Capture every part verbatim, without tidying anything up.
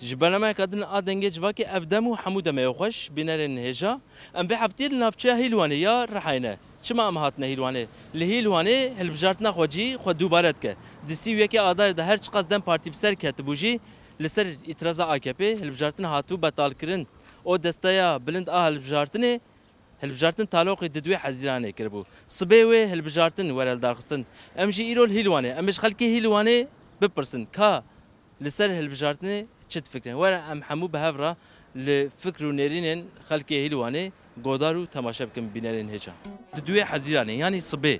Ji bernameyeka din a Dengê Civakê, ev dem û hemû demê xweş, bînerên hêja. Em vê heftiyê li navçeya Hîlwanê ya Rihayê ne. Çima em hatine Hîlwanê? Li Hîlwanê hilbijartina xwe cî xwe dubare dike. Di sî û yekê Adarê de her çiqas DEM Partî bi ser ketibû jî, li ser îtiraza A K P hilbijartin hatibû betalkirin. O desteya bilind a hilbijartinê, hilbijartin taloqî di duwê Hezîranê kiribû. Sibê wê hilbijartin were lidarxistin. Em jî îro li Hîlwanê. Em ê ji xelkê Hîlwanê bipirsin, ka li ser hilbijartinê çi difikirin? Were em hemû bi hev re li fikr û nêrînên xelkê Hîlwanê godar û temaşe bikin, bînerên hêja. Di duwê Hezîranê, yanî sibê,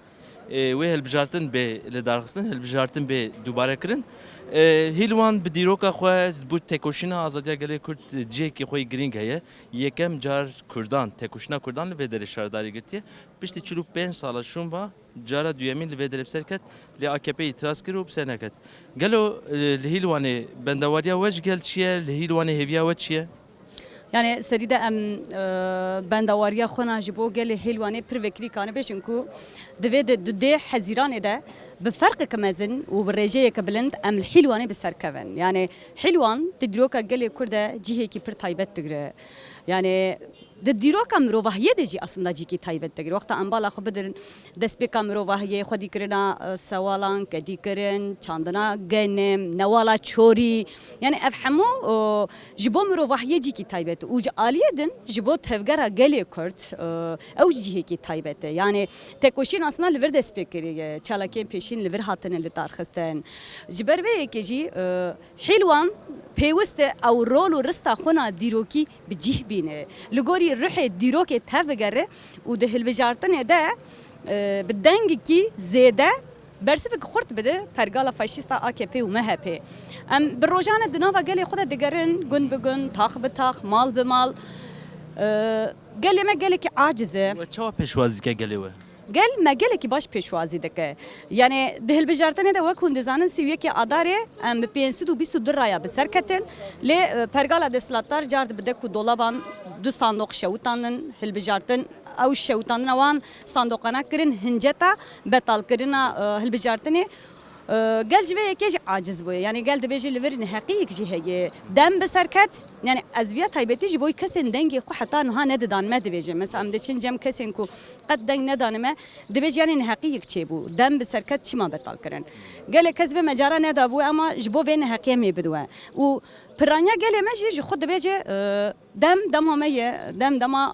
e, wê hilbijartin bê lidarxistin, hilbijartin bê dubare kirin. E, Hîlwan bi dîroka xwe, bi têkoşîna azadiya gelê Kurd cihekî xwe yî girîng heye. Yekem car Kurdan, têkoşîna Kurdan li vê derê şaredarî girtiye. Piştî çil û pênc sala şûn va, cara duyemîn li vê derê bi ser ket, lê A K P îtiraz kir û bi ser neket. Gelo, e, li Hîlwanê bendewariya we ji gel çi ye? Li Hîlwanê hêviya we çi ye? Yani serî de em, e, bendewariya xwe na ji bo gelê Hêlwanê pir vekirî kane bêjin ku di vê de, di dê Hezîranê de bi ferqeke mezin û bi rêjeyeke bilind em li Hîlwanê bi ser kevin. Yani Hîlwan di dîroka gelê Kurd de cihekî pir taybet digire. Yani di dîroka mirovahiyê de jî aslında cîkî taybet digire. Wexta em bala xwe bidirin destpêka mirovahiyê, xwedîkirina, e, sewalan, kedîkirin, çandina genim, newala çorî. Yani ev hemû, e, ji bo mirovahiyê cîkî taybet û ji aliyê din ji bo tevgera gelê Kurd, e, ew jî cihekî taybet e. Yani tekoşîn aslında li vir dest pê kiriye. Çalakiyên pêşîn li vir hatine lidarxistin. Ji ber vê yekê jî, e, Hîlwan pêwist e ew rol û rista xwe na dîrokî bi cih bîne. Li gorî ruhê dîrokê tevbigere û di hilbijartinê de, e, bi dengekî zêde bersivek xurt bide pergala faşîsta A K P û M H P. Em bi rojane di nava gelê xwe de digerin, gund bi gund, tax bi tax, mal bi mal. E, gelê me gelekî aciz e. We çawa pêşwazî dike gelê we? Gel me gelekî baş pêşwazî dike. Yani di hilbijartinê de wek hûn dizanin sî û yekê Adarê em bi pênc sed û bîst û du raya bi ser ketin. Lê, e, pergala desthilatdar car di bi dek û dolaban du sandoq şewitandin, hilbijartin ew şewitandina wan sandoqana kirin hinceta betalkirina, e, hilbijartinê. E, gel ji vê yekê jî aciz bûye. Yani gel dibêje li vir neheqiyek jî heye. Dem bi ser ket, yani ez viya taybetî ji bo kesên dengê xwe heta niha nedidan me dibêje. Mesela em diçin cem kesên ku qet deng nedane me, dibêje yani neheqiyek çêbû. Dem bi ser ket çima betal kirin. Gelek kes vê me cara nedabû, ema ji bo vê neheqiyê em ê bidiwe. Û piraniya gelê me jî ji xwe dibêje, e, Dem dema me ye, dem dema,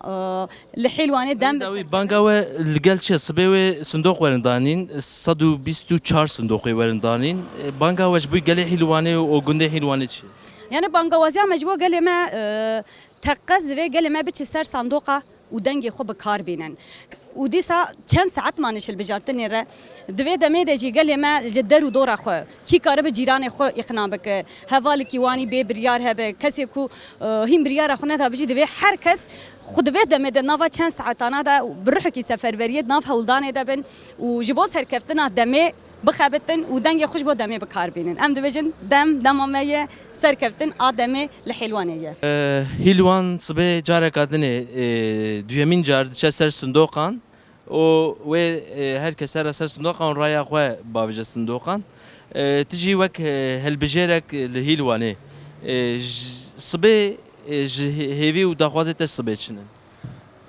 e, li Hîlwanê dem bi ser. Dawî banga we li gel çi? Sibê wê sindoq werin danîn, sed û bîst û çar sindoqê werin danîn. E, banga we ji bo gelê Hîlwanê û gundê Hîlwanê çi? Yani bangawaziya me ji bo gelê me, e, teqez divê gelê me biçe ser sandoqa û dengê xwe bi kar bînin. Û dîsa çend saet mane ji hilbijartinê re. Di vê demê de jî gelê me ji der û dora xwe, kî karibe cîranê xwe îqna bike, hevalekî wanî bê biryar hebe, kesê ku, e, hîn biryara xwe nedabijî, divê her kes xwe di vê demê de nava çend saetana de bi ruhekî seferberiyê di nav hewldanê de bin û ji bo serkeftina demê bixebitin û dengê xwe ji bo demê bi kar bînin. Em dibêjin dem, dema me ye, serkeftin a demê li Hêlwanê ye. E, Hîlwan sibê careka dinê, e, duyemîn car diçe ser sindoqan û wê, e, her kes here ser sindoqan raya xwe bavêje sindoqan. E, tu jî wek, e, hilbijêrek li Hîlwanê, e, ji, sibê, e, ji hê-, hêvî û daxwazê te sibê çi ne?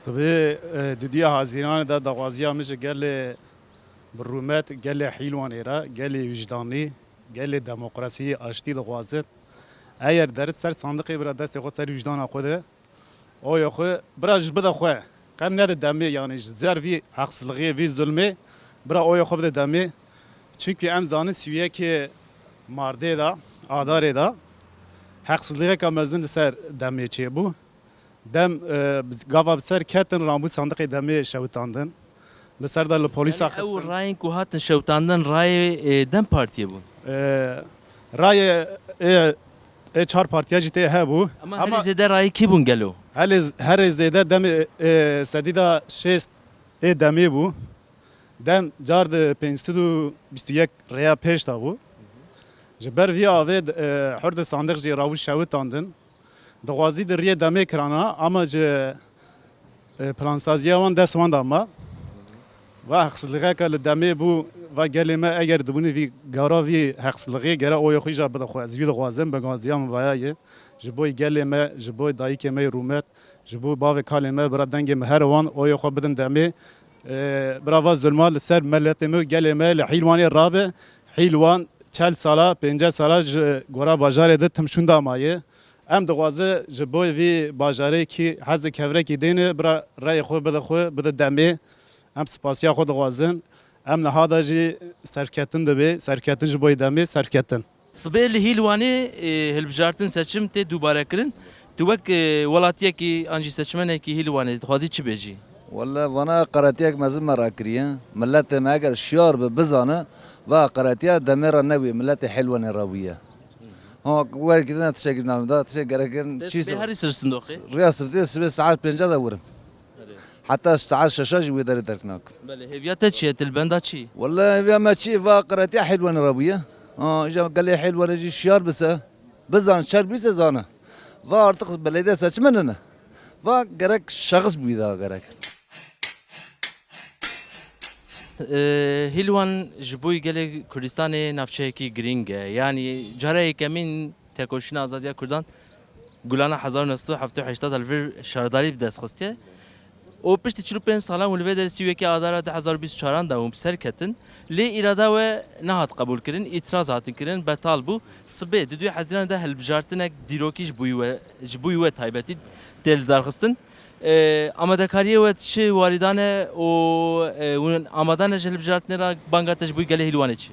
Sibê, e, dudiya Hezîranê de daxwaziya min ji gelê bi rûmet, gelê Hîlwanê re, gelê wijdanî, gelê demokrasiyê, aştî dixwazin. Eger derit ser sandiqê bira destê xwe ser wijdana xwe de, oya xwe bira ji bide xwe. Qet nede demê, yanî ji ser vî heqsizlixê, vî zulmê bira oya xwe bide demê. Çimkî em zanin sî û yekê Mardê de, Adarê de heqsizlixeka mezin li ser demê çêbû. Dem, e, bi-, gava bi ser ketin, rabû sandiqê demê şewitandin. Li ser de li polîsa. Yanî ew xistin. Rayên ku hatin şewitandin rayê, e, DEM Partiyê bûn? E, rayê, e, ê çar partiya jî tê hebû. Ama herî zêde rayê kî bûn gelo? Herê, herê zêde demê, e, sedîda şêst ê demê bû. Dem car di pênc sed û bîst û yek rêya pêş de bû. Ji ber vî avê, e, hurd sandiq jî rabû şewitandin. Dixwazî di riyê demê kirana, ama ji, e, plansaziya wan dest wan da ma. Va heqsizlixeka li demê bû, va gelê me eger dibûnî vî gara vî heqsizlixê gere oyê xwe jî bide xwe. Ez vî dixwazim, bi gaziya min vaya ye. Ji bo gelê me, ji bo dayikê me yê rûmet, ji bo bavê kalê me, bira dengê me her wan oyê xwe bidin demê. Ee, bira va zulma li ser miletê me û gelê me li Hîlwanê rabe. Hîlwan çel sala, pênceh sala ji gora bajarê de tim şûnda maye. Em dixwaze ji bo vî bajarê kî hezê kevrekî dêne, bira reyê xwe bide xwe, bide demê. Em spasiya xwe dixwazin. Em niha de jî serketin dibe, serketin ji bo demê serketin. Sibê li Hîlwanê, e, hilbijartin seçim tê dubare kirin. Tu wek, e, welatiyekî an jî seçmenekî Hîlwanê dixwazî çi bêjî? Wele vana heqaretiyek mezin me rakiriye. Miletê me eger şiyar bi, bizane, va heqaretiya demê re nebûye, miletê Hîlwanê re bûye. Ha, werkî dine tiştekî navda, tiştek gerekin Tê çî sibê se-, herî ser sindoqê? Rêya siftiye sibê saet pênca de wurim. Heta saet şeşa jî wê derê derk nakim. Belê, hêviya te çi ye? Tu li benda çi? Wele hêviya me çi ye? Va qiretiya Hêlwanê re bûye. Ha, îja gelê Hêlwanê jî şiyar bise. Bizan, şer bîse zane. Va artık belediye seçimi nene. Va gerek şahıs bûye daha gerek. Ee, Hîlwan ji bo gelê Kurdistanê navçeyekî girîng e. Yanî cara yekemîn tekoşîna azadiya Kurdan Gulana hezar û neh sed û heftê û heşt de li vir şaredarî bi dest xistiye. Û piştî çil û pênc salan hûn li vê derê sî û yekê Adara du hezar û bîst û çaran de hûn bi ser ketin. Lê îrada we nehat qebûlkirin, îtiraz hatin kirin, betal bû. Sibê di duyê Hezîranê de hilbijartinek dîrokî ji bo we, ji bo we taybetî tê lidarxistin. E, amadekariyê we çi warîdan e û, e, hûn amade ne ji hilbijartinê re, banga te ji bo gelê Hîlwanê çi?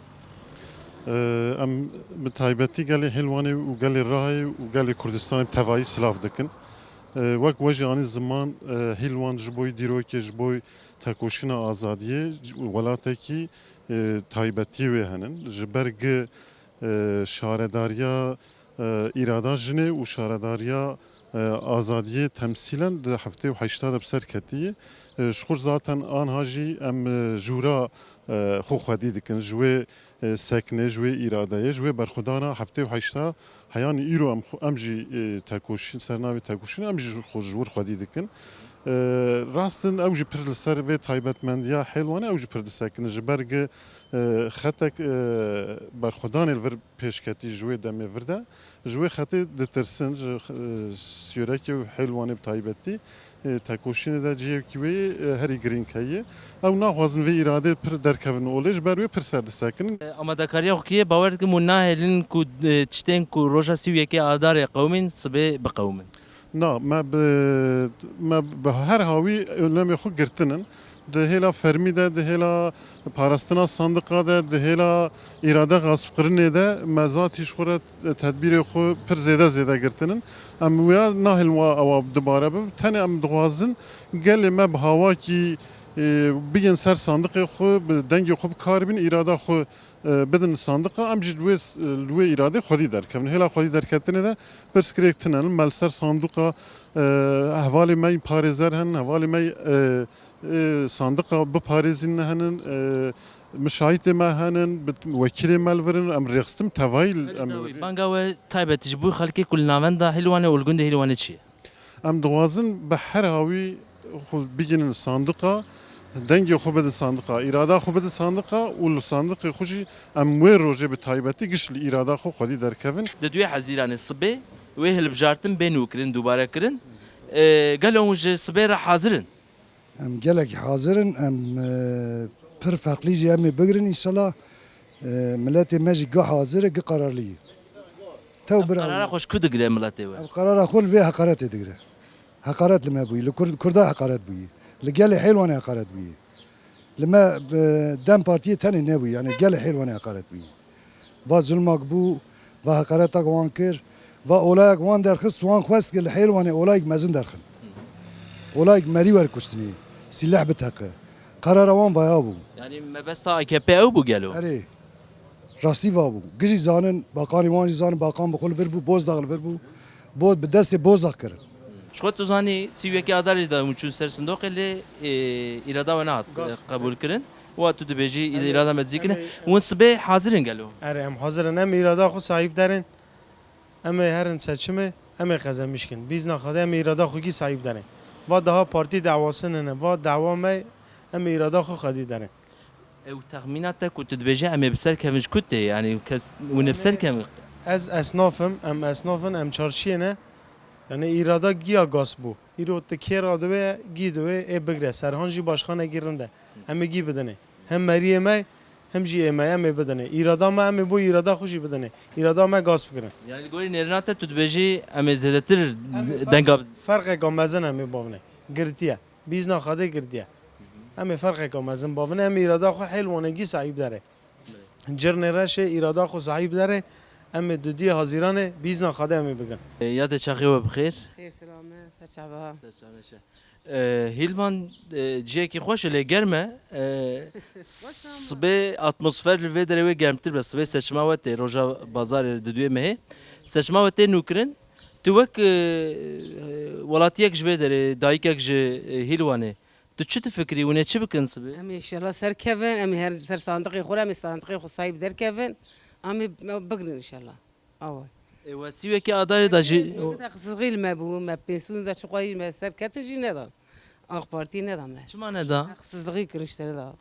E, em bi taybetî gelê Hîlwanê û gelê Rihayê û gelê Kurdistanê bi tevayî silav dikin. E, wek we jî anî ziman, e, Hîlwan ji bo dîrokê, ji bo tekoşîna azadiyê, welatekî, e, taybetî wê henin. Ji ber gi, e, şaredariya, e, îrada jinê û şaredariya, e, azadiyê temsîlen di heftê û heşta de bi ser ketiye. E, ji xwe zaten anha jî em, e, jûra, e, xwe xwedî dikin. Ji wê, e, seknê, ji wê îradeyê, ji wê berxwedana heftê û heşta heyanî îro em xwe, em jî, e, tekoşîn, ser navê tekoşîn em jî xwe ji wir xwedî dikin. E, rast in ew jî pir li ser vê taybetmendiya Hêlwanê ew jî pir disekinin. Ji ber gi, e, xetek, e, berxwedanê li vir pêşketî ji wê demê vir de, ji wê xetê ditirsin, ji, e, Siyorekê û Hêlwanê bi taybetî, e, tekoşînê de cihekî wê, e, herî girîng heye. Ew naxwazin vê îradê pir derkevin olê, ji ber wê pir ser disekinin. E, amadekariya xwe kiriye, bawer dikim hûn nahêlin ku, e, tiştên ku roja sî û yekê Adarê qewimîn, sibê biqewimin. Na, me bi, me bi her hawî önlemê xwe girtinin. Di hêla fermî de, di hêla parastina sandiqa de, di hêla îrade gaspkirinê de me zatî ji xwe re tedbîrê xwe pir zêde zêde girtinin. Em wêya nahêlin wa ewa dubare bibe. Tenê em dixwazin gelê me bi hawakî, e, bigên ser sandiqê xwe, bi dengê xwe bi kar bîn, îrada xwe e, bidin sandiqa, em jî li wê, li wê îradê xwedî derkevin. Hêla xwedî derketinê de pirsgirêk tune ne. Me li ser sandiqa, e, hevalê me yî parêzer henin, hevalê me yî, e, e, sandiqa biparêzîn ne henin, e, mişahîtê me henin, bi, wekîlê me li vir in, em rêxistin tevayî em. Banga we taybetî ji bo xelkê ku li navenda Hîlwanê û li gundê Hîlwanê çi ye? Em dixwazin bi her hawî xwe bigihînin sandiqa, dengê xwe bidin sandiqa, îrada xwe bidin sandiqa û li sandiqê xwe jî em wê rojê bi taybetî giş li îrada xwe xwedî derkevin. Di duyê Hezîranê sibê wê hilbijartin bê nûkirin, dubare kirin. E, gelo hûn ji sibê re hazir in? Em gelekî hazir in, em, e, pir ferqlî jî em ê bigirin înşela. E, miletê me jî gi hazir e, gi qerarlî ye. Tew Ev bira qarara xwe ji ku digire miletê we? Ev qarara xwe li vê heqaretê digire. Heqaret li me bûyî, li Kurd-, Kurda heqaret bûyî. Li gelê Hêlwanê heqaret bûyî. Li me, e, DEM Partiyê tenê nebûyî, yanî gelê Hêlwanê heqaret bûyî. Va zulmak bû, va heqaretak wan kir, va olayek wan derxist, wan xwest ki li Hêlwanê olayek mezin derxin. Olayek merî werkuştinê, sîleh biteqe. Qerara wan vaya bû. Yanî mebesta A K P ew bû gelo? Erê. Rastî va bû. Gijî zanin, baqanî wan jî zanin, baqan bi xwe li vir bû, Bozdax li vir bû. Boz bi destê Bozdax kirin. Ji xwe tu zanî sî û yekê Adarê de hûn çûn ser sindoqê lê, e, îrada we nehat, Gaz. e, qebûl kirin. Wa tu dibêjî, Em ê, îrada me dizî em kirin. ê, Hûn sibê hazir in gelo? Erê, em hazir in. Em îrada xwe sahîb derin. Em ê herin seçimê, em ê qezemîş kin. Bîzna Xwedê em ê îrada xwe kî sahîb derin. Va daha partî dawasine ne. Va dawa me Em ê îrada xwe xwedî derin. Ew texmîna te ku tu dibêje em ê bi ser kevin ji ku tê? Yanî kes hûn ê bi ser kevin? Ez esnaf im, em esnaf in, em çarşiyê ne. Yanî îrada giya gas bû. Îro tu kê re diwê, gî diwê, ê bigre. Serhan jî başxanekî rind e. Em ê gî bidinê. Hem meriyê me, hem jî ê me, em ê bidinê. Îrada me, em ê bo îrada xwe jî bidinê. Îrada me gas bikirin. Yanî li gorî nêrîna te tu dibêjî em ê zêdetir denga bidin? Ferqeka mezin em ê bavine. Girtiye. Bîzna Xwedê girtiye. Em ê ferqeka mezin bavine, em ê îrada xwe hêl wane gî sahîb dere. Cirnê reşê îrada xwe sahîb dere, em ê dudiyê hazîranê bîzna Xwedê em ê bikin. Yadê çaxê we bi xêr. Xêr, selame, ser çava. Ser çava neşe. E, Hîlvan, e, ciyekî xweş e, lê germ e. E, sibê atmosfer li vê derê wê germtir be. Sibê seçima we tê, roja bazarê di duyê mehê. Seçima we tê nûkirin. Tu wek, e, e, welatiyek ji vê derê, dayikek ji, e, Hîlwanê, tu çi difikirî? Hûn ê çi bikin sibê? Em ê inşallah serkevin, em ê her ser sandiqê xwe re, em ê sandiqê xwe sahîb derkevin. Em ê bigrin inşallah. Awe. Ê, we sî û yekê Adarê de jî. Haqsizlixî li me bû, me pênsûn de çi xwayî me serketin jî nedan. AK Partî neda me. Çima neda? Haqsizlixî kirin işte neda.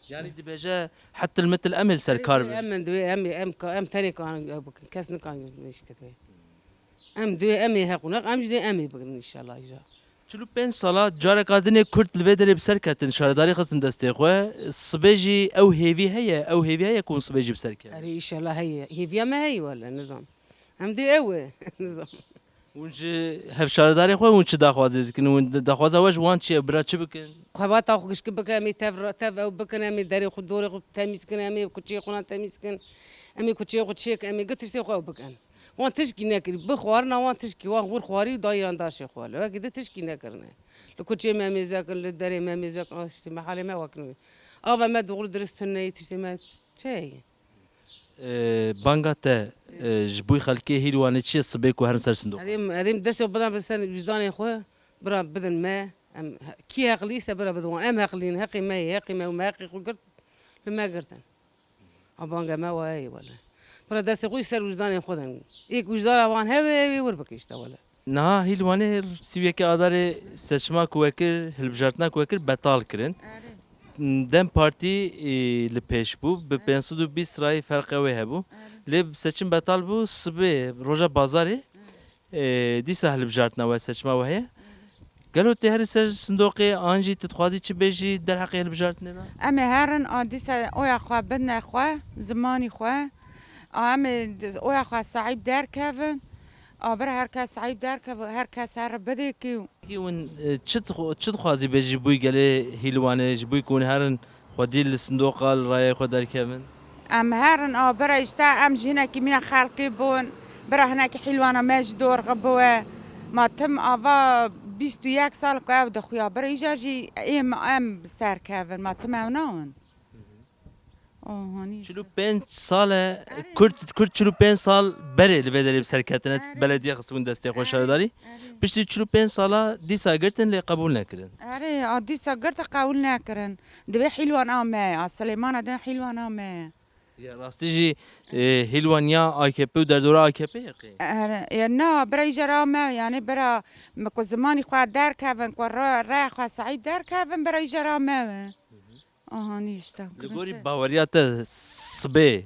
Yanî dibêje hetil mitil em ê li ser kar bin. Em, em divê em, em, em tenê kan bikin, kes nikan mêşket wê. Em divê em ê heqûneq, em jî dê em ê bikin inşallah îja. Çil û pênc sala careka din ê Kurd li vê derê bi ser ketin, şaredarî xistin destê xwe. Sibê jî ew hêvî heye, ew hêvî heye ku hûn sibê jî bi ser kevin. Erê, îşallah heye. Hêviya me heye wele, nizam. Em dê ew e, nizam. Hûn ji hevşaredarê xwe hûn çi daxwazê dikin? Hûn daxwaza we ji wan çi ye? Bira çi bikin? Xebata xwe gişkî bikin, em ê tev, tev ew bikin, em ê derê xwe, dorê xwe temîz kin, em ê kuçeyê xwe nan temîz kin, em ê kuçeyê xwe çêkin, em ê gi tiştê xwe ew bikin. Wan tişkî nekirî, bi xwarina wan tişkî, wan xwir xwarî û dayî yan daşê xwe. Li wekî di tişkî nekirine. Li kuçê me mêze kin, li derê me mêze kin, tiştê me halê me wekin. Ava me doğru dürüst tune, tiştê me çi heye? E, banga te, e, ji bo xelkê Hîlwanê çi ye sibê ku herin ser sindoq? Edêm, edêm destê bidan bi ser wijdanê xwe, bira bidin me. Em, kî heqlî îse bira bidin wan. Em heqlî ne, heqê me ye, heqê me û me heqê xwe girt, li me girtin. A banga me wa ye wele. Bira destê xwe ser wijdanê xwe din. Êk wijdana wan hebe, ê wê wir bike işte wele. Niha Hîlwanê sî û yekê Adarê seçima ku we kir, hilbijartina ku we kir betal kirin. Erê. DEM Partî, e, li pêş bû, bi pênc sed û bîst rayî ferqê wê hebû. Erê. Lê seçim betal bû, sibê roja bazarê, e, dîsa hilbijartina we, seçima we heye. Gelo tê herî ser sindoqê an jî tu dixwazî çi bêjî derheqê hilbijartinê de? Em ê herin a dîsa oya xwe bidine xwe, zimanî xwe. A em ê di-, oya xwe sahîb derkevin. A bira her kes sahîb derkeve, her kes here bidê kî. Pekî hûn, e, çi dixwe-, çi dixwazî bêjî ji bo gelê Hîlwanê, ji bo ku hûn herin xwedî li sindoqa li rayê xwe derkevin? Em herin a bira işte em jî hinekî mîna xelkê bûn. Bira hinekî Hîlwana me jî dorxe biwe. Ma tim ava bîst û yek sal ku ev dixuya. Bira îcar jî êm em serkevin. Ma tim ew nawin. Ohanî işte. Çil û pênc sal e, Erê. Kurd, Kurd çil û pênc sal berê li vê derê bi serketine Erê. Belediye xistibûn destê xwe Erê. Şaredarî. Erê. Piştî çil û pênc sala dîsa girtin lê qebûl nekirin. Erê, a dîsa girtin qebûl nekirin. Divê Hîlwan a me, a Silêmana divê Hîlwan a me. Ya rastî jî, e, Hîlwan ya A K P û derdora A K P ye qê? Erê, ya na, bira îcar a me, yanî bira me ku zimanî xwe derkevin, ku re-, raya xwe sahîb derkevin, bira îcar a me. Aha, nîşte. Li gorî baweriya te sibê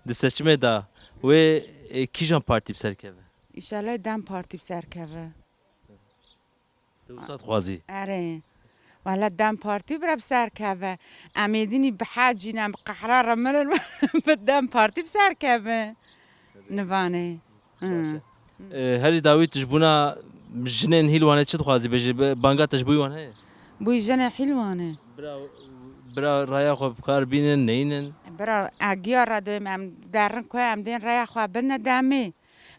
di seçimê de wê, e, kîjan partî bi ser keve? Înşallah DEM Partî bi ser keve. Tu wisa dixwazî? Erê. Wala DEM Partî bira bi ser keve. Em ê dinî bi hecî ne, bi qehra re mirin, bi DEM Partî bi ser keve. Nivanê. Baş e. Hı. E, herî dawî tu ji bona jinên Hîlwanê çi dixwazî bêjî? Bi-, banga te ji bo wan heye? Bo jinê Hîlwanê. Bira, bira raya xwe bi kar bînin, neynin? Bira, e, giya re dibêm em derin ku em dên raya xwe bidine demê.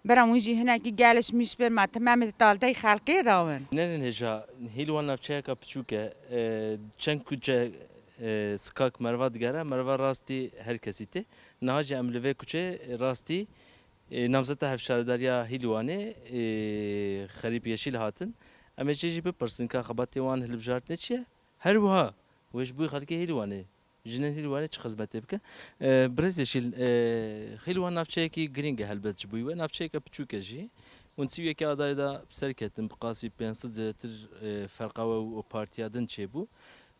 Bira wî jî hinekî gelişmiş bin, ma tim em ê di taldeyî xelkê de win. Nerên hêja, Hîlwan navçeyeka piçûk e, e, çend kuçe, e, sikak merva digere, merva rastî her kesî tê. Niha jî em li vê kuçê rastî Ê, namzeta hevşaredariya Hîlwanê, ê, Xerîp Yeşîl hatin. Em ê çê jî bipirsin ka xebatê wan hilbijartinê çi ye? Her wiha wê ji bo xelkê Hîlwanê, jinên Hîlwanê çi xizmetê bike? Ê, Birêz Yeşîl, ê, Hîlwan navçeyekî girîng e helbet ji bo we. Navçeyeke piçûk e jî. Hûn sî û yekê Adarê de bi ser ketin, bi qasî pênc sed zêdetir, ê, ferqa we û partiya din çêbû.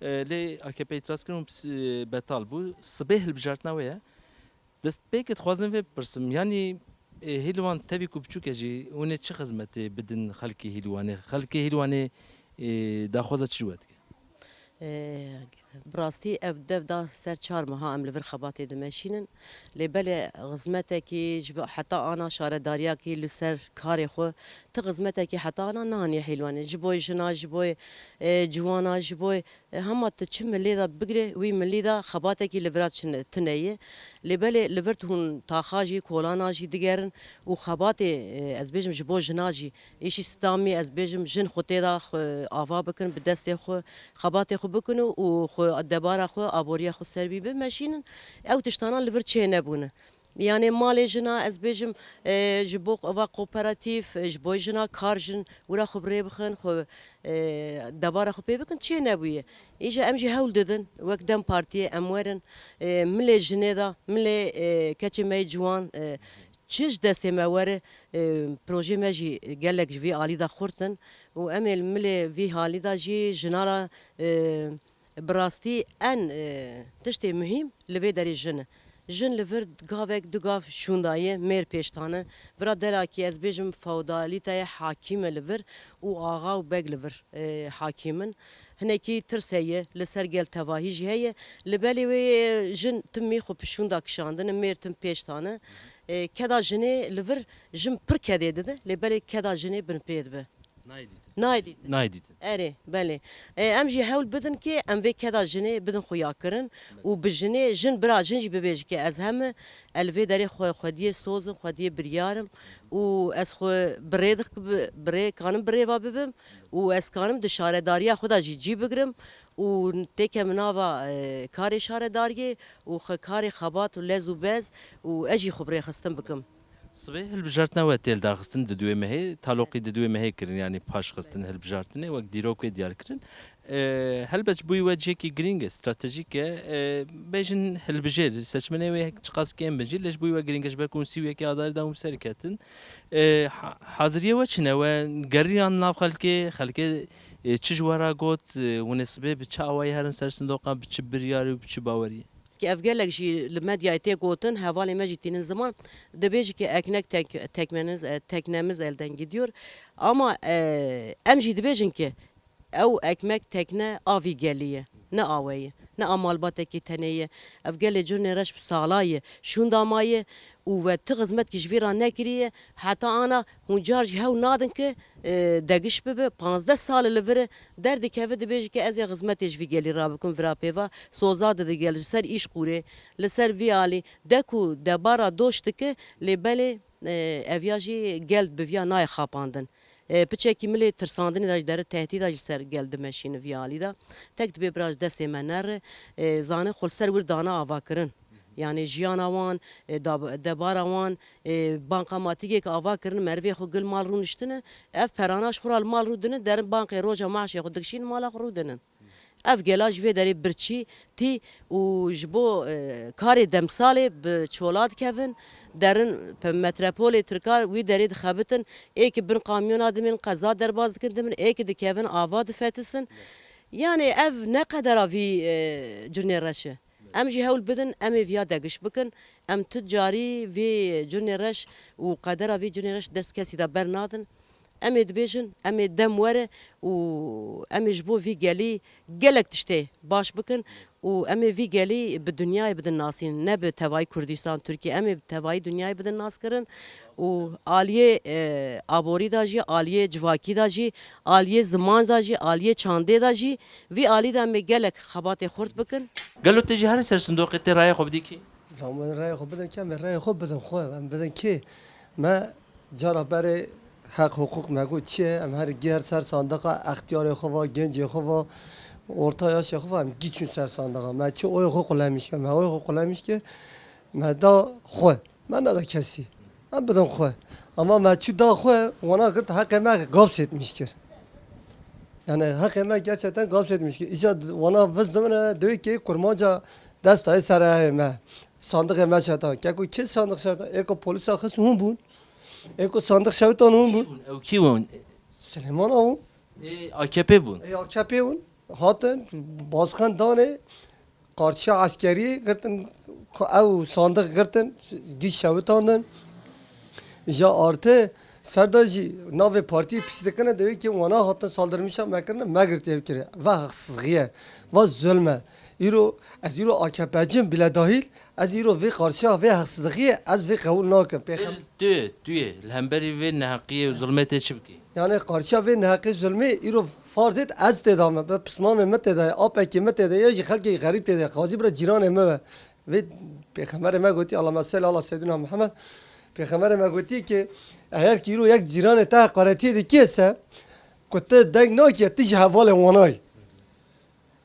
E, lê A K P îtiraz kir û pis-, e, betal bû. Sibê hilbijartina wê ye. Destpêkê dixwazim vê bipirsim. Yanî, e, hêlwan tevî ku biçûk e jî, hûn ê çi xizmetê bidin xelkê Hîlwanê? Xelkê Hîlwanê, e, daxwaza çi ji we dike? E, bi rastî ev dev da ser çar meha em li vir xebatê dimeşînin. Lê belê xizmetekî ji bo heta ana şaredariyakî li ser karê xwe, ti xizmetekî heta ana naniye Hîlwanê. Ji bo jina, ji bo, e, ciwana, ji bo E, hema tu çi milê de bigire, wî milî de xebatekî li vira çi ne-, tune ye. Lê belê li vir hûn taxa jî, kolana jî digerin û xebatê, e, ez bêjim ji bo jina jî, îşî stamî, ez bêjim jin xwe tê de xwe ava bikin, bi destê xwe xebatê xwe bikin û, û xwe debara xwe, aboriya xwe ser wî bimeşînin. Ew tiştana li vir çênebûne. Yanê malê jina, ez bêjim, e, ji bo va kooperatif, e, ji bo jina kar jin, wira xwe bi rê bixin, xwe, e, debara xwe pê bikin, çê nebûye. Îja em jî hewl didin, wek DEM Partiyê em werin, e, milê jinê de, milê, e, keçê me yê ciwan, e, çi ji destê me were, e, projê me jî gelek ji vî alî de xurt in û em ê li milê vî halî de jî jina re, e, Bi rastî en, e, tiştê muhîm li vê derê jin e. Jin li vir gavek du gav şûnda ye, mêr pêş tane. Vira derakî ez bêjim feodalîteye hakîm e li vir û axa û beg li vir, e, hakîm in. Hinekî tirs heye, li ser gel tevahî jî heye. Li belê wê, e, jin tim mî xwe bi şûnda kişandine, mêr tim pêş tane. E, keda jinê li vir jin pir kedê dide, lê belê keda jinê binpê dibe. Nayê dîtin. Nayê dîtin. Nayê dîtin. Erê, belê. E, em jî hewl bidin ki em vê keda jinê bidin xuyakirin û bi jinê, jin bira jin jî bibêje ki ez heme, ez li vê derê xwe, xwediyê soz im, xwediyê biryar im û ez xwe bi rê dix-, bi, bi rê kanim bi rê va bibim û ez kanim di şaredariya xwe de jî cî bigrim û têke min nava, e, karê şaredariyê û xwe karê xebat û lez û bez û ez jî xwe bi rêxistin bikim. Sibê hilbijartina we tê lidarxistin di duwê mehê, taloqî di duwê mehê kirin, yanî paşxistin hilbijartinê wek dîrok wê diyar kirin. E, helbet ji bo we cihekî girîng e, stratejîk e. E, bêjin hilbijêr, seçmenê wê çiqas kêm bin jî, lê ji bo we girîng e, ji ber ku hûn sî û yekê Adarê de hûn bi serê ketin. E, ha-, haziriyê we çi ne? We geriyan nav xelkê, xelkê, e, çi ji we re got, e, hûn ê sibê bi çi awayî herin ser sindoqan, bi çi biryarî û bi çi baweriyê? Ki ev gelek jî li medyayê tê gotin, hevalê me jî tînin ziman, dibêje ki ekmek tek-, tekmeniz, e, teknemiz elden gidiyor. Ama, e, em jî dibêjin ki ew ekmek tekne a vî gelî ye, ne a we ye, ne a malbatekî tenê ye. Ev gelê Curnê Reş bi sala ye, şûnda maye û we ti xizmetkî ji vî re nekiriye. Heta ana hûn car jî hewl nadin ki, e, degiş bibe, panzdeh sal e li vir e, derdikeve dibêje ki ez ê xizmetê ji vî gelî re bikim, vira pêva soza dide gel ji ser îş qûrê, li ser vî alî, de ku debara doş dike, lê belê, e, ev ya jî gel bi viya nayê xapandin. E, piçekî milê tirsandinê de ji dere tehdîda ji ser gel dimeşîne vî alî de. Tek dibê bira ji destê me nere, e, zane xwe li ser wir dana avakirin. Yanê jiyana wan, e, dab-, debara wan, e, banka matîgek ava kirin, merivê xwe gil mal rûniştine, ev perana ji xwe re li mal rûdinin, derin bankê roja maaşê xwe dikişînin mala xwe rûdinin. Ev gela ji vê derê birçî tî û ji bo, e, karê demsalê bi çola dikevin, derin pe-, metropolê Tirka wî derê dixebitin, ê ki bin kamyona dimên qeza derbaz dikin dimin, ê ki dikevin ava difetisin. Yanê ev ne qedera vî, e, Curnê Reş e. Em jî hewl bidin, em ê viya degiş bikin. Em tu carî vê Curnê Reş û qedera vê Curnê Reş dest kesî de bernadin. Em ê dibêjin, em ê dem were û em ê ji bo vî gelî gelek tiştê baş bikin û em ê vî gelî bi dinyayê bidin nasîn, ne bi tevayî Kurdistan, Tirkiye. Em ê bi tevayî dinyayê bidin naskirin. Û aliyê, e, aborî de jî, aliyê civakî de jî, aliyê ziman de jî, aliyê çandê de jî, vî alî de em ê gelek xebatê xurt bikin. Gelo tê jî herî ser sindoqê tê raya xwe bidî kî? La, em raya xwe bidin kî? Em ê raya xwe bidin xwe, em bidin kî? Me cara berê heq hiqûq me got çi ye? Em her gêr ser sandiqa, extiyarê xwe va, gencê xwe va, orta yaşê xwe va, em gî çûn ser sandiqa. Me çi oyê xwe qulemîş kir, me oyê xwe qulemîş kir, me da xwe. Me neda kesî. Em bidin xwe. Ama me çû da xwe, wana girt heqê me gasp etmiş kir. Yani heqê me gerçekten gasp etmiş kir. Îca wana viz dimine dökê kurmanca destayê sereyê me. Sandiqê me şetan. Keko kê sandiq şetan? Eko polisa xist hûn bûn. Eko sandiq şewitan hûn bûn. Ew kî bûn? Silêman Aw. Ê, A K P bûn. Ê, A K P bûn. hatin, basxan danê, qarşiya eskeriyê girtin, ew sandiq girtin, gî şewitandin. Ji artı ser de jî navê partiyê pîs dikine, dewê ki wana hatin saldırmışa me kirine, me girtiye kiriye. Va haqsizliği ye, va zulm e. Îro, ez îro A K P'ciyim bile dahil, ez îro vê qarşiya vê haqsizliği ye, ez vê qebûl nakim. Pêxem- Tu, tu yê, li hemberî vê neheqiyê û zulmê tê çi bikî? Yani qarşiya vê neheqê zulmê îro farz et ez tê de me, pismamê me tê de ye, apekê me tê de ye, jî xelkê xerîb tê de ye. Qazî bira cîranê me be. Vê Pêxemberê me gotî, Allahümme salli ala seyyidina Muhammed. Pêxemberê me gotî ki eğer ki îro yek cîranê te heqaretiyê dikê se, ku te deng nakiye, tu ji hevalê wanay.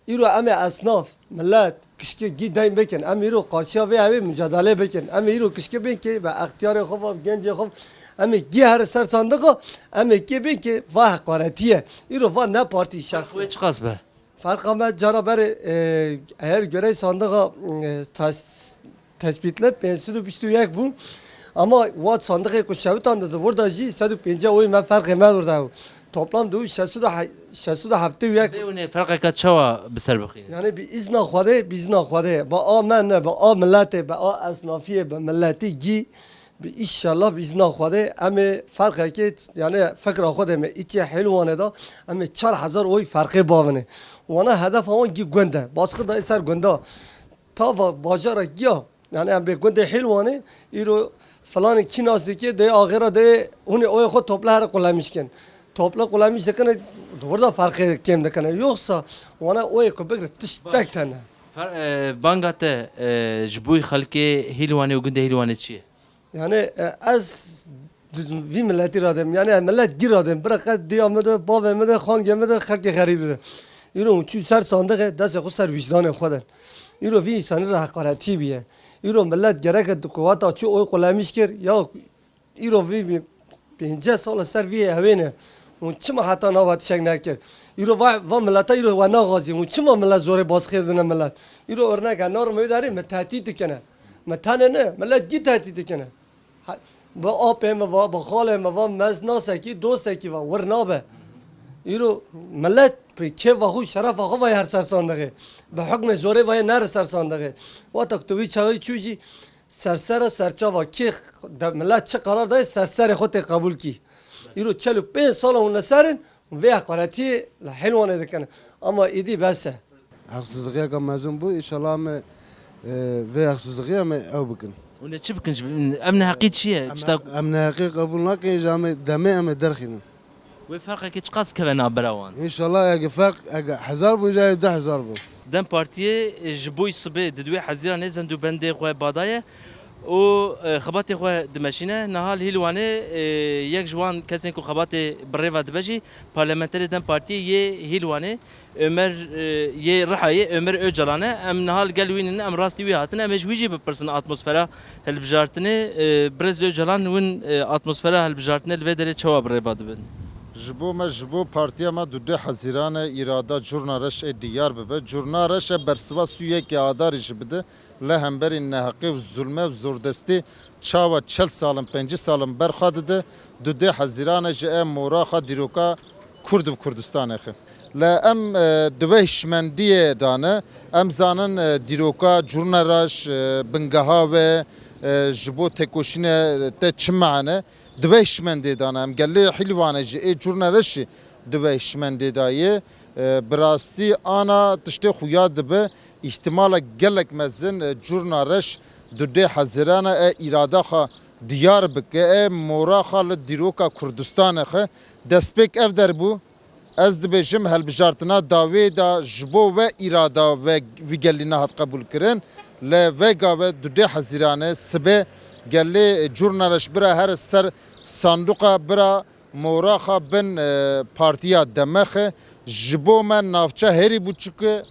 Îro em ê esnaf, millet, kişkê gî deyn bikin. Em îro qarşiya vê evê mücadele bikin. Em ê îro kişkê bin ki be extiyarê xwe, be gencê xwe. Em ê gî here ser sandiqa, em ê kê bin ki va heqaretiye. Îro va ne partî şexsî. Wê çiqas be? Ferqa me cara berê, e, eğer göre sandiqa, e, tas-, tespîtle pênc sed û bîst û yek bû. Ama wat sandiqê ku şewitan de, de burada jî sed û pêncî oyê me ferqê me burada bû. Toplam dû şeş sed û he-, şeş sed û heftê û yek. Bê hûn ê ferqeka çawa bi ser bixînin? Yani bi izna Xwedê, bi izna Xwedê. Bi a me ne, bi a miletê, bi a esnafiyê, bi miletî gî, bi inşallah bi izna Xwedê em ê ferqekê, yani fikra Xwedê me, îtiyê Hêlwanê de em ê çar hezar oy ferqê bavine. Wana hedefa wan gî gund e. Baskı dayê ser gunda. Tava bajara giya. Yani em bê gundê Hîlwanê, îro filanê kî nas dike, dê axêra dê hûnê oyê xwe topla here qulemîş kin. Topla qulemîş dikine, di wir de ferqê kêm dikine. Yoksa wana oyê ku bigre tişt tek tene. Fer-, e, banga te, e, ji bo xelkê Hîlwanê û gundê Hîlwanê çi ye? Yani, e, ez vî miletî radêm. Yani, millet gî radêm. Bira qet diya min de, bavê min de, xangê min de, xelkê xerîb de. Îro hûn çû ser sandiqê, destê xwe ser wîcdanê xwe den. Îro vî însanî re heqaretî bîye. Îro millet gereke di ku wata çû oy qulemîş kir, ya îro vî bî pêncî sala ser vî hevê ne. Hûn çima heta nava tişek nekir? Îro va, va mileta îro we naxwazî. Hûn çima millet zorê baskê dine millet? Îro örnek e, nar me darî me tehdît dikene. Me tene ne, millet gî tehdît dikene. Ha, bi apê me va, bi xalê me va, me nasekî, dostekî va, wir nabe. Îro millet bi kêfa xwe, şerefa xwe va her ser sandiqê. Bi hukmê zorê va nere ser sandiqê. Wata ku tu wî çaxê çû jî, sersera serçava kê de, millet çi qerar dayê, serserê xwe tê qebûl kî. Îro çel û pênc sala hûn li ser in, hûn vê heqaretiyê li Hêlwanê dikin. Ama îdî bes e. Heqsizlixiyeke mezin bû. Înşallah em ê, e, vê heqsizlixiyê em ê ew bikin. Hûn ê çi bikin? Ji, em neheqî çi ye? Em, çi ta- em neheqî qebûl nakin, ji em ê demê em ê derxînin. Wê ferqekê çiqas bikeve navbera wan? Înşallah ege ferq, ege hezar bû, îja deh hezar bû. Dem Partiyê, e, ji bo sibê di duwê Hezîranê zend û bendê xwe badaye û, e, xebatê xwe dimeşîne. Niha li Hîlwanê, e, yek ji wan kesên ku xebatê bi rêva dibe jî parlamenterê Dem Partiyê yê Hîlwanê, Ömer, e, yê Rihayê, Ömer Ocalan e. Em niha li gel wî nin, em rastî wî hatin. Em ê ji wî jî bipirsin atmosfera hilbijartinê. E, Birêz Ocalan, hûn, e, atmosfera hilbijartinê li vê derê çawa bi rêva dibin? Ji bo me, ji bo partiya me du dê Hezîran e, îrada Curna Reş ê diyar bibe. Curna Reş e bersiva sî û yekê Adarî jî bide. Li hemberî neheqî û zulmê û zordestî çawa çel sal in, pêncî sal in berxa dide, du dê Hezîran e ji e mora xwe dîroka Kurd bi Kurdistanê xwe. Li em, e, di vê hişmendiyê de ne, em zanin, e, dîroka Curna Reş, e, bingeha wê, e, ji bo têkoşînê te çi mane, di vê hişmendê de ne. Em gelê Hîlwanê jî ê Curna Reşî di vê hişmendê de ye. E, bi rastî ana tiştê xuya dibe, îhtimala gelek mezin, e, Curna Reş du dê Hezîran e, e, îrada xwe diyar bike, e, mora xwe li dîroka Kurdistanê xwe. Destpêk ev der bû. Ez dibêjim, helbijartina dawiyê de ji bo ve îrada ve, vî gelî nehat qebûl kirin. Li vêga ve du dê Hezîranê sibê gelê Curna Reş bira here ser sanduqa, bira mora xwe bin, e, partiya Demexê. Ji bo me navçe herî biçûk e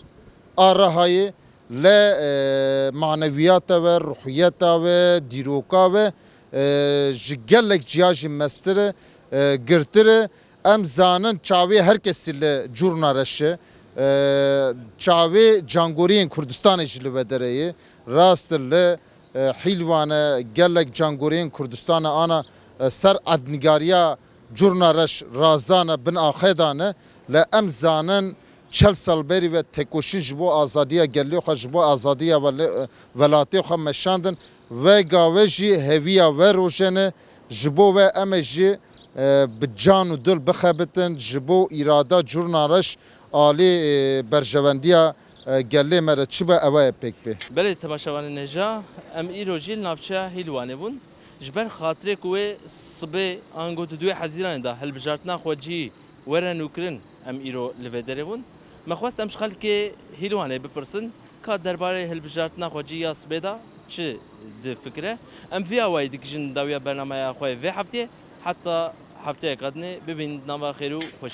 a Rihayê, lê, e, maneviyata ve, ruhiyeta ve, dîroka ve, e, ji gelek ciya jî mestir e, e, girtir e. Em zanin çavê her kesî li Curna Reş e, e, çavê cangoriyên Kurdistanê jî li ve derê ye. Rast li e, Hîlwan e, gelek cangoriyên Kurdistanê ana, e, ser erdnîgariya Curna Reş razan e, bin axê dan e. Lê em zanin Çel sal berî ve tekoşîn ji bo azadiya gelê xwe, ji bo azadiya wele-, welatê xwe meşandin. Vega ve jî heviya ve rojene ji bo ve em ê jî, e, bi can û dil bixebitin, ji bo îrada curna reş alî, e, berjewendiya, e, gelê me re çi be, ew e pêk bê. Belê temaşevanên hêja, em îro jî li navçeya Hîlwanê bûn. Ji ber xatirê ku wê sibê ango di duwê Hezîranê de hilbijartina xwecihî were nûkirin, em îro li vê derê bûn. Me xwest em ji xelkê Hîlwanê bipirsin, ka derbarê hilbijartina xwecihî ya sibê de çi difikire. Em vî awayî dikijin dawiya bernameya xwe yê vê heftiyê, heta hefteyeka dinê bibîn di nava xêr û xweşî.